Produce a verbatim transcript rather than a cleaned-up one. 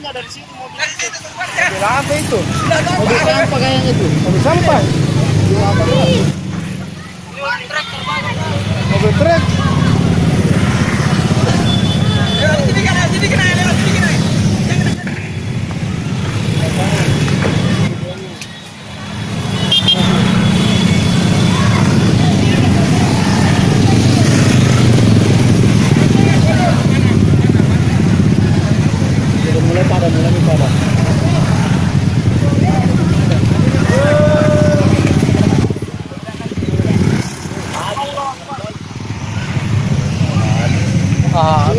Dari situ mobil itu. Mobil apa itu? Mobil sampah kayaknya itu. Mobil sampah. Mobil truk. Mulai pada, mulai pada. Ah,